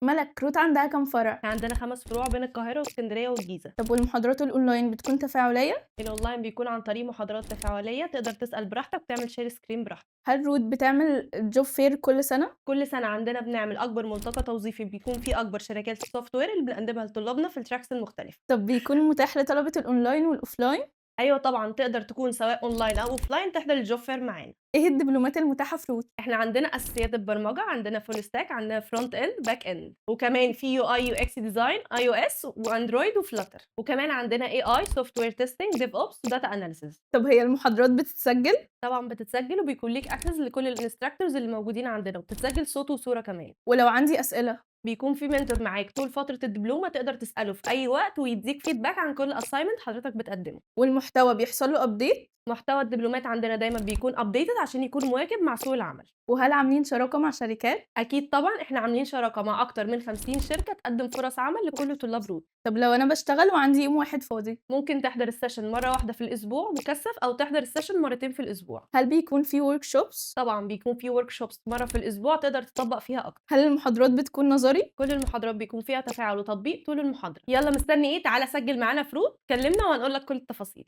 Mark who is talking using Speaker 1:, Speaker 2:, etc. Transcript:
Speaker 1: ملك، روت عندها كام فرع؟
Speaker 2: إحنا عندنا 5 فروع بين القاهرة واسكندرية والجيزة.
Speaker 1: طب والمحاضرات الأونلاين بتكون تفاعلية؟
Speaker 2: الأونلاين بيكون عن طريق محاضرات تفاعلية، تقدر تسأل براحتك وتعمل share screen براحتك.
Speaker 1: هل روت بتعمل job fair كل سنة؟
Speaker 2: كل سنة عندنا بنعمل أكبر ملتقى توظيفي بيكون فيه أكبر شركات الsoftware اللي بنقدمها لطلابنا في الtracks المختلفة.
Speaker 1: طب بيكون متاح لطلبة ال online وال offline؟
Speaker 2: أيوه طبعًا، تقدر تكون سواء online أو offline تحضر الjob fair معانا.
Speaker 1: إيه الدبلومات المتاحة في روت؟
Speaker 2: إحنا عندنا أساسيات البرمجة، عندنا full stack، عندنا front end، back end، وكمان في UI UX design، iOS وأندرويد وFlutter، وكمان عندنا AI، software testing، DevOps وdata analysis.
Speaker 1: طب هي المحاضرات بتتسجل؟
Speaker 2: طبعًا بتتسجل وبيكون ليك access لكل الinstructors اللي موجودين عندنا، وبتتسجل صوت وصورة كمان.
Speaker 1: ولو عندي أسئلة؟
Speaker 2: بيكون في mentor معاك طول فترة الدبلومة، تقدر تسأله في أي وقت ويدّيك feedback عن كل assignment حضرتك بتقدمه.
Speaker 1: والمحتوى بيحصل له update؟
Speaker 2: محتوى الدبلومات عندنا دايمًا بيكون updated عشان يكون مواكب مع سوق العمل.
Speaker 1: وهل عاملين شراكة مع شركات؟
Speaker 2: أكيد طبعًا، إحنا عاملين شراكة مع أكتر من 50 شركة تقدم فرص عمل لكل طلاب روت.
Speaker 1: طب لو أنا باشتغل وعندي يوم واحد فاضي؟
Speaker 2: ممكن تحضر الsession مرة واحدة في الأسبوع مكثف، أو تحضر الsession مرتين في الأسبوع.
Speaker 1: هل بيكون في workshops؟
Speaker 2: طبعًا بيكون في workshops مرة في الأسبوع تقدر تطبّق فيها أكتر.
Speaker 1: هل المحاضرات بتكون نظري؟
Speaker 2: كل المحاضرات بيكون فيها تفاعل وتطبيق طول المحاضرة. يالّا مستني إيه؟ تعالَ سجل معانا في روت، كلمنا وهنقول لك كل التفاصيل.